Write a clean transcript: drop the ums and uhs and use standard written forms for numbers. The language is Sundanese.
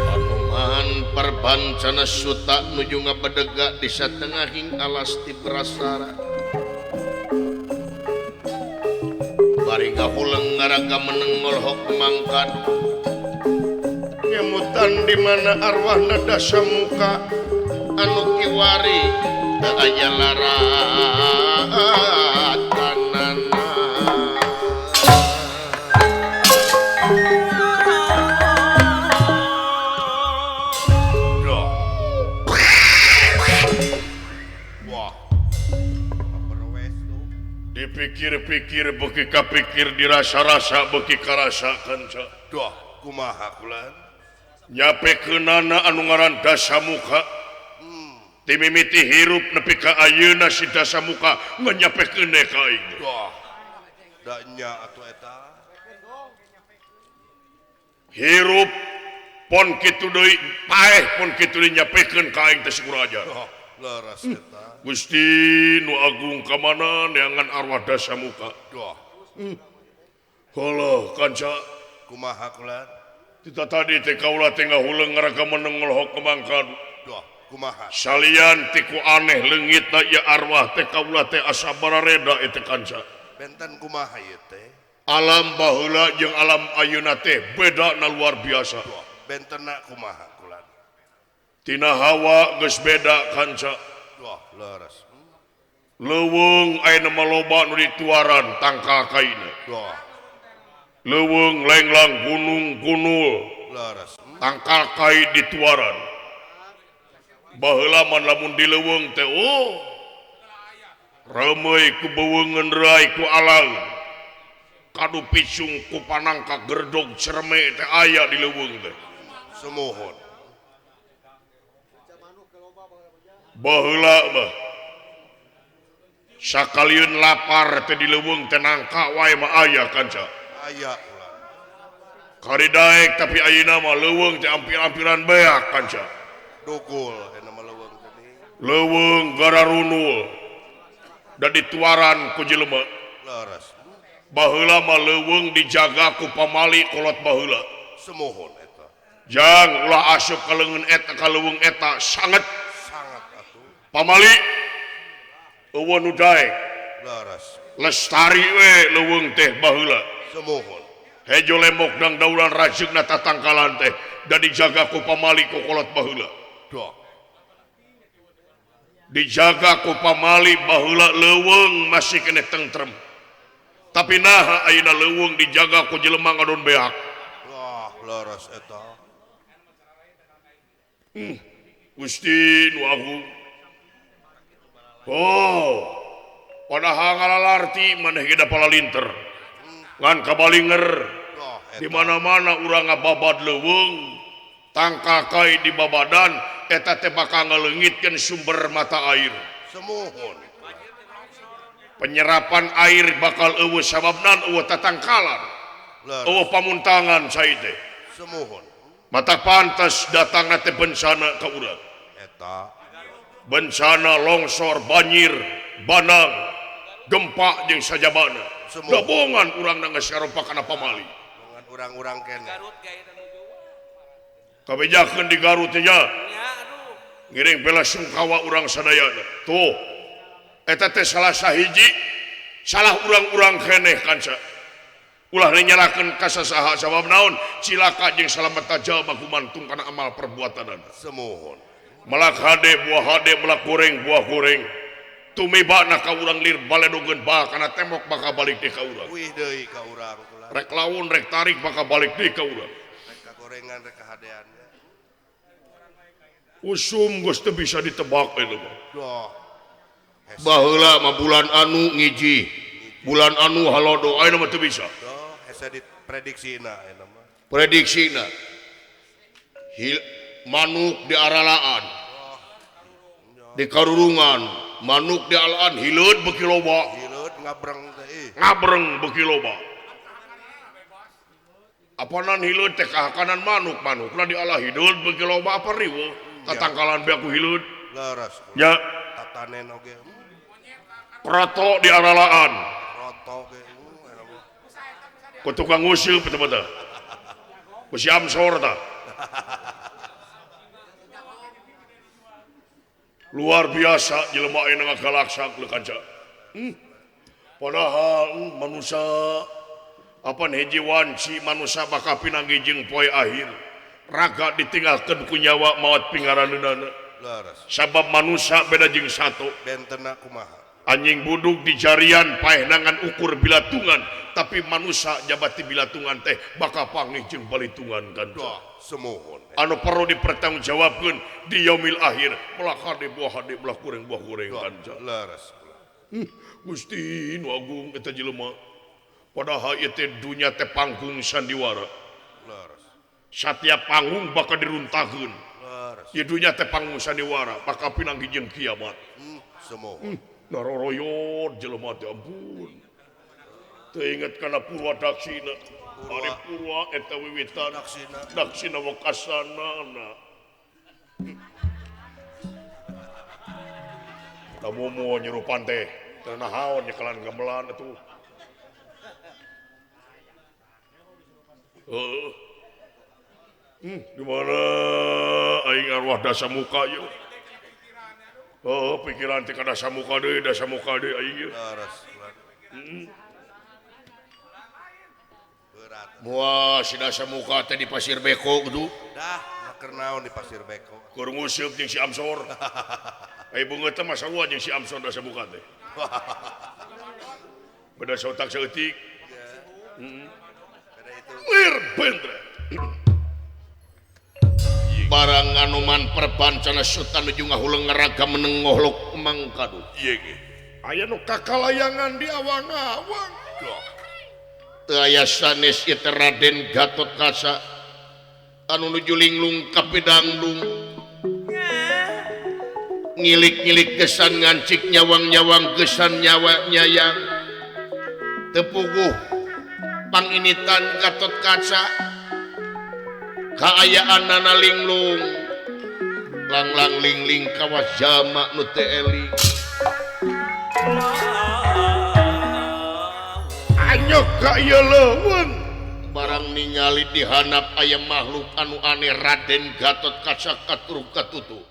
Panuman perbancana suta nuju ngabedega di satengahing alas ti Prasara. Bari ngahuleng ngaraga meneng ngolhok mangkadu. Nyemutan di mana arwahna dasa muka anu kiwari teu aya laratanana. Dipikir-pikir beuki kapikir dirasa-rasa beuki karasa kanca. Duh, kumaha kulan? Nyapekeunana anu ngaran Dasamuka. Timimiti hirup nepi ka ayeuna si Dasamuka nganyapekeun ka aing. Duh. Da nya atuh eta. Hirup pon kitu deui, paeh pon kitu deui nyapekeun ka aing teh si Kuraja. Duh, leres eta. Gusti nu agung ka mana neangan arwah Dasamuka. Duh. Holoh kanca. Kumaha kulan? Tita tadi teh kaula teh ngahuleng ngaraga meneng ngolhok kemangkan. Duh, kumaha? Salian ti ku aneh leungitna ieu arwah teh kaula teh asa barareda ieu teh kanca. Benten kumaha ieu teh? Alam baheula jeung alam ayeuna teh bedana luar biasa. Duh, bentenna kumaha kulan? Tina hawa geus beda kanca. Duh, leres. Leuweung ayeuna mah loba nu dituaran tangkal kaina. Duh. Leuweung lenglang gunung gunul. Leres. Tangkal kai dituaran. Baheula mah lamun di leuweung teh oh reumeuy ku beuweungeun rai ku alang. Kadu picung ku panangka gerdog cerme teh aya di leuweung teh. Sumuhun. Baheula mah sakalieun lapar teh di leuweung teh nangka wae mah aya kanca. Aya. Kari daek tapi ayeuna mah leuweung teh ampir-ampiran beak kanca. Dugul eta mah leuweung teh. Leuweung gararunul da dituaran ku jelema. Leres. Baheula mah leuweung dijaga ku pamali kolot baheula. Sumuhun eta. Jang ulah asup ka leungeun eta ka leuweung eta sanget. Sanget atuh. Pamali eueuh nu daek. Leres. Lestari we leuweung teh baheula. Sumuhun. Hejo lemok dang daulan rajeugna tatangkalan teh da dijaga ku pamali ku kolot baheula. Duh. Dijaga ku pamali baheula leuweung masih keneh tentrem. Tapi naha ayeuna leuweung dijaga ku jelema ngadon beak. Wah, leres eta. Gusti nu agung. Oh, padahal ngalalarti maneh ge da palalinter. Ngan kabalinger. Di mana-mana urang ngababad leuweung, tangkal kai di babadan eta teh bakal ngaleungitkeun sumber mata air. Sumuhun. Penyerapan air bakal eueuh sababna eueuh tatangkalan. Eueuh pamuntangan cai teh. Sumuhun. Mata pantas datangna teh bencana ka urang. Eta bencana longsor, banjir, banang, gempa jeung sajabana. Gabungan urang geus karopak kana pamali. Urang-urang kene. Kabejakeun di Garut teh nya. Ngiring bela sungkawa urang sadayana. Tuh. Eta teh salah sahiji salah urang-urang keneh kanca. Ulah nyalakeun ka sasaha sabab naon cilaka jeung salamet jalma gumantung kana amal perbuatanana. Sumuhun. Melak hade buah hade melak goreng buah goreng. Tumibana ka urang lir baledogeun bah kana tembok bakal balik deui ka urang. Wih deui ka urang kula. Rek laun rek tarik bakal balik deui ka urang. Rek kagorengan rek kahadean. Usum geus teu bisa ditebak eta mah. Duh. Baheula mah bulan anu ngiji, bulan anu halodo ayeuna mah teu bisa. Duh, hese diprediksina ayeuna mah. Prediksina. Manuk di aralaan. Di karurungan, manuk di alaan hileud beuki loba. Hileud ngabreng teh ih. Ngabreng beuki loba. Apanan hileud teh kahakanan manuk, manukna di ala hileud beuki loba apa riweuh. Tatangkalan be aku hileud. Leres. Nya tatanen oge. Kroto di aralaan. Kroto ge. Ku tukang nguseup eta mah tah. Ku si Amsor tah. Luar biasa jelema ayeuna ngagalaksak leuh kanca. Padahal manusia apan hiji wanci manusia bakal pinanggih jeung poe akhir. Raga ditinggalkeun ku nyawa maot pingaraneunana. Sabab manusia beda jeung sato. Bentena kumaha? Anjing buduk di jarian paeh nangan ukur bilatungan, tapi manusia jabati bilatungan teh bakal panggih jeung balitungan kan. Semohon. Anu perlu dipertanggungjawabkeun di yaumil akhir, belah hade buah hade belah kureng buah kureng kan. Leres. Gusti nu agung eta jelema. Padahal ieu teh dunya teh panggung sandiwara. Leres. Satiap panggung bakal diruntahkeun. Leres. Ieu dunya teh panggung sandiwara bakal pinanggih jeung kiamat. Semohon. Naroroyot jelema teh ampun. Teu inget kana Purwa Daksina. Ari Purwa eta wiwitan Daksina. Daksina wekasanana. Tamomo nyerupan teh. Teu nahaon nyekelan gamelan atuh. Heeh. Di mana aing arwah Dasamuka ieu? Oh, pikiran teh ka Dasamuka deui, Dasamuka deui aing ieu. Leres. Berat. Moal si Dasamuka teh di Pasir Beko kudu. Dah, keur naon di Pasir Beko? Keur nguseup jeung si Amsor. Ai beungeut teh mah sarua jeung si Amsor Dasamuka teh. Beda saotak saeutik. Heeh. Beda itu. Lir bendra. Barang anuman perbancana sutan nuju ngahuleng ngaraga meneng ngohlok mangkadu. Ieu ge. Aya nu kakalayangan di awang-awang. Teu aya sanes ieu teh Raden Gatotkaca anu nuju linglung ka pidangdung. Ngilik-ngilik gesan ngancik nyawang-nyawang gesan nyawa nyayang. Teu puguh panginitan Gatotkaca. Kaayaan nana linglung langlang lingling kawas jama nu teu eling. Anyok ka ieu leuweung barang ningali di handap aya makhluk anu aneh Raden Gatotkaca katuruk katutu.